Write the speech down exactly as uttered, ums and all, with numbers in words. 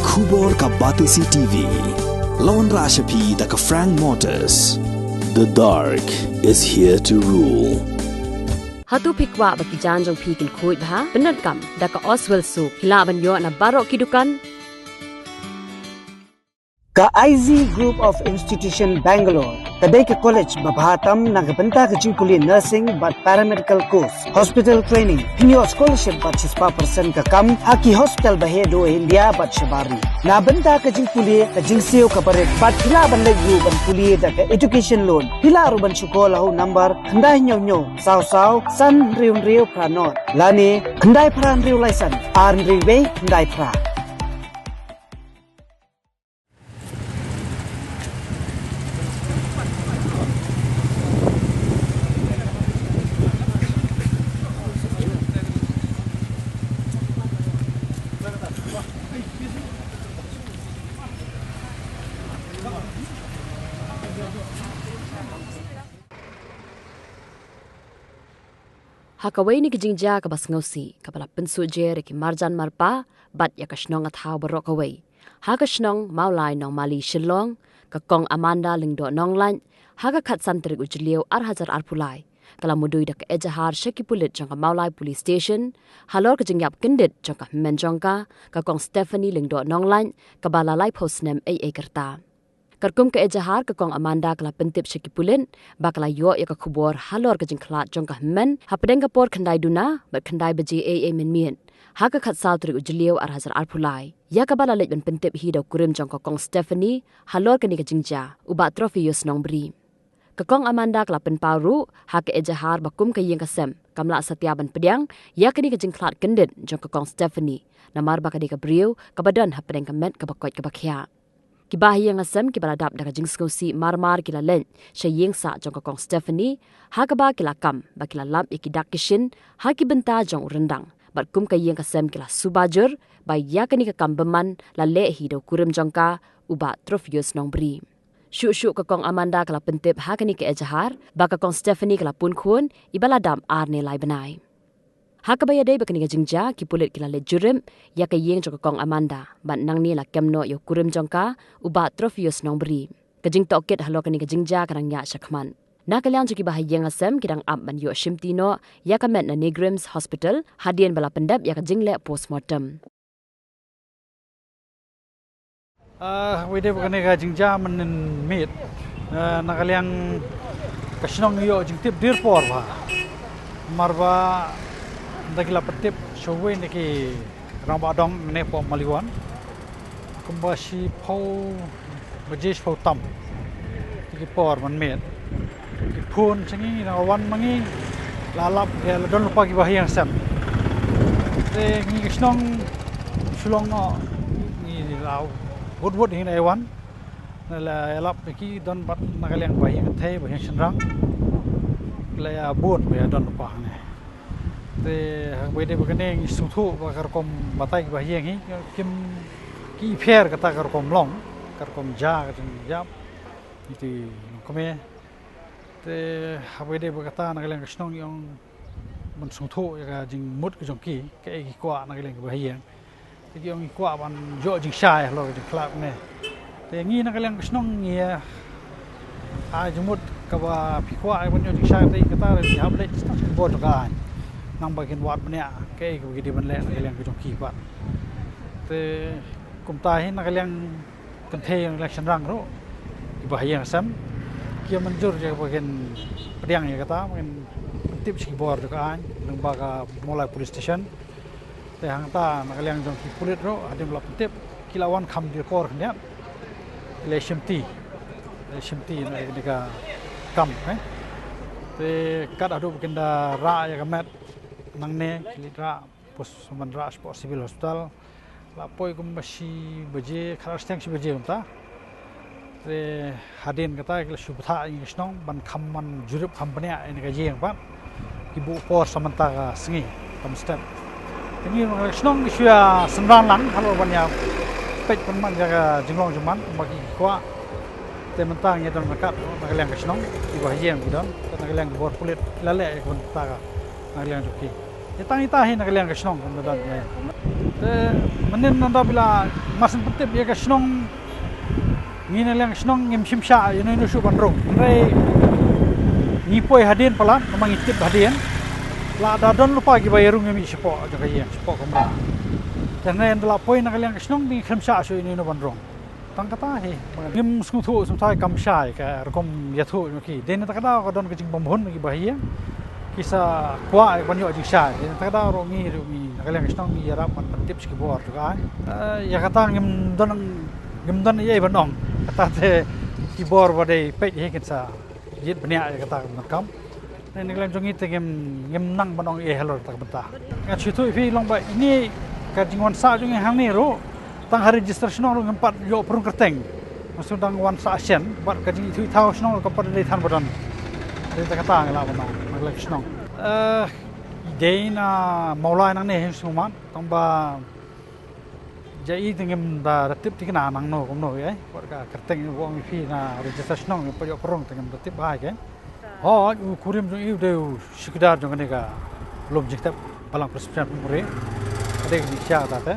Khubor ka Batesi T V. La wanrah sha phi da ka Frank Motors. The dark is here to rule. Hato phi kwah ba ki jaiñ jong phi kin khuid bha? Pyndonkam da ka Oswell Soap. Phi lah ban ïoh na baroh ki dukan. Ka I Z Group of Institution Bangalore ka dei ka college ba bha tam na ka bynta ka jingpule nursing bad paramedical course, hospital training. Phin ïoh scholarship bad shispah percent ka kam ha ki hospital ba heh duh India bad shabar ri. Na bynta ka jingpule, ka jingsiew kaba rit bad phi lah ban leit ruh ban pule da ka education loan. Phi lah ruh ban shu call ha u number khyndai hynñiew hynñiew saw saw san hynriew hynriew phra nod lane khyndai phra hynriew lai san ar hynriew wei khyndai phra. Ha kawei na ki jingjia kaba sngewsih, kaba la pynsuh jer ïa ki marjan marpa bad ïa ka shnong ka thaw baroh kawei. Ha ka shnong Mawlai Nongmali Shillong, ka Kong Amanda Lyngdoh Nonglait, ha ka khatsan tarik u Jylliew ar hajar arphew lai, ka la mudui da ka ejahar sha ki pulit jong ka Mawlai Police Station halor ka jingïap kyndit jong ka hynmen jong ka, ka Kong Stephanie Lyngdoh Nonglait, kaba la laiphew snem ei ei ka rta. Katkum ka ejahar, ka Kong Amanda ka la pyntip sha ki pulit ba ka la ïoh ïa ka khubor halor ka jingkhlad jong ka hynmen hapdeng ka por khyndai duna bad khyndai baje ei ei mynmiet ha ka khatsaw tarik u Jylliew ar hajar arphew lai, ïa kaba la leit ban pyntip hi da u kurim jong ka Kong Stephanie halor kane ka jingjia, u Bah Trophaios Nongbri. Ka Kong Amanda ka la pynpaw ruh ha ka ejahar ba kum ka ïing ka sem kam lah satia ban pdiang ïa kane ka jingkhlad kyndit jong ka Kong Stephanie, namar ba ka dei ka briew kaba don hapdeng ka met kaba koit kaba khiah. Ki bahaïing hasem kiba la dap da ka jingsngewsih mar mar ki la leit sha ïing sah jong ka Kong Stephanie, ha kaba ki la kam ba ki la lap ïa ki dak ki shin ha ki bynta jong u ryndang, bad kum ka ïing ka sem ki la suba jur ba ïa kane ka kam bymman la leh hi da u kurim jong ka, u Bah Trophaios Nongbri. Shuh shuh ka Kong Amanda ka la pyntip ha kane ka ejahar ba ka Kong Stephanie ka la pun khun, iba la dap ar ne lai bnai. Ha kaba ïadei bad kane ka jingjia, ki pulit ki la leit jurip ïa ka ïing jong ka Kong Amanda bad nangne la kem noh ïa u kurim jong ka, u Bah Trophaios Nongbri. Ka jingtohkit halor kane ka jingjia ka dang ïaid shakhmat. Na ka liang jong ki bahaïing hasem, ki dang ap ban ïoh shimti noh ïa ka met na NEIGRIHMS Hospital hadien ba la pyndep ïa ka jingleh postmortem. Ah, wei de ba kane ka jingjia mynmiet. Ah, na ka liang ka shnong ïoh jingtip dier por bha. Namar ba da ki la pyntip sha uwei na ki rangbah dong ne pok Maliwan. Kumba shiphew baje shiphew tam. Te ki por mynmiet ki phone sha ngi, na wan ma ngi, la lap ïa la don lypa ki bahaïing hasem. Te ngi ka shnong Shillong noh, ngi la wut wut hi na wan. Na la ïa lap ïa ki don bad na ka liang bahaïing kynthei, bahaïing shynrang. La ïa bun ba ïa don lypa hangne. Te ha kaba ïadei bad kane ngi sngewthuh ba ka rukom batai ki bahaïing hi kim, ki pher kata ka rukom long, ka rukom jia, ka jingïap. Iti long kmie. Te ha kaba ïadei bad kata na ka liang ka shnong ngi ong ban sngewthuh ïa ka jingmut ka jong ki, kaei ki kwah na ka liang ki bahaïing. Te ki ong ki kwah ban ïoh jingshai halor ka jingkhlad ne. Te ngi na ka liang ka shnong ngi ai jingmut kaba phi kwah ban ïoh jingshai te kata ngi hap leit sha ki bor jong ka aiñ. Nang ba kin wad bniah kaei kaba ki dei ban leh na ka liang ka jong ki pat. Te kumta hi na ka liang kynthei, na ka liang shynrang ruh, ki bahaïing hasem ki ïa mynjur ïa ba kin pdiang ïa kata, ba kin pyntip sha ki bor jong ka aiñ lyngba ka Mawlai Police Station. Te hangta na ka liang jong ki pulit ruh hadien ba la pyntip ki la wan kham dier por khyndiat. Ki la shimti, la shimti na kane ka kam, eh. Te kat haduh ba kin da rah ïa ka met nangne, ki leit rah, pus man rah shapoh Civil Hospital. La poi kumba shi baje, khatar shiteng shi baje kumta. Te hadien kata ki la shu bthah ïa ngi ka shnong ban kham man jurip kham bniah ïa ka ïing pat. Ki buh por sa mynta ka sngi kam step. Te ngi ka shnong ngi shu ïa synran lang halor ban ïa peit pynman ïa ka jinglong jingman kumba ki kwah. Te mynta ngi don ryngkat na ka liang ka shnong, ki bahaïing ki don, te na ka liang ka bor pulit la leh ïa ka bynta ka na ka liang jong ki. Ïa tang ita hi na ka liang ka shnong kumba don ïa. Te mynnin nanda ba la Mar shen pyntip ïa ka shnong, ngi na liang ka shnong ngim shim shah ïa ino ino shuh ban rung. Hynrei ngi poi hadien palat, namar ngi tip hadien. La da don lypa kiba ïa rung ïa mih shapoh jong ka ïing, shapoh kamra. Te hynrei ynda la poi na ka liang ka shnong, ngim khlem shah shuh ïa ino ino ban rung. Tang kata hi. Ngim sngewthuh sngewthuh kam shai ka rukom ïathuh jong ki. Dei na kata ka daw ka don ka jingbymhun ki ba ha ïing. Ki sa kwah ban ïoh jingshai. Dei na kata ka daw ruh ngi ruh ngi na ka liang ka shnong ngi ïarap ban pyntip sha ki bor jong ka. Eh, ïa kata ngim don, ngim don ei ei ban ong. Kata te ki bor ba dei peit hi kin sa jied bniah ïa kata ka donkam. Ngi na ka liang jong ngi te ngim, ngim nang ban ong ei ei halor kata ka bynta. Ngan shu ïathuh ïa phi long ba ine ka jingwan sah jong ngi hangne ruh, tang ha register shnong ruh ngim pat ïoh pyrshang kyrteng. Nga shu dang wan sah shen bad ka jingïathuh thaw shnong ruh kam pat dei than ba don. Dei ta kata nga lah ban ong na ka liang shnong. Eh, dei na Mawlai nangne hi sngewmat tang ba ja i te ngim da, da tip thikna nangno kumno ei. Bad ka kyrteng ba ong ïa phi na register shnong ngim pat ïoh pyrshang te ngim da tip bha ei. Hooid, u kurim jong i u dei u chowkidar jong kane ka lum jingtep Balang Presbyterian Phurie. Ka dei ka jingshisha kata te.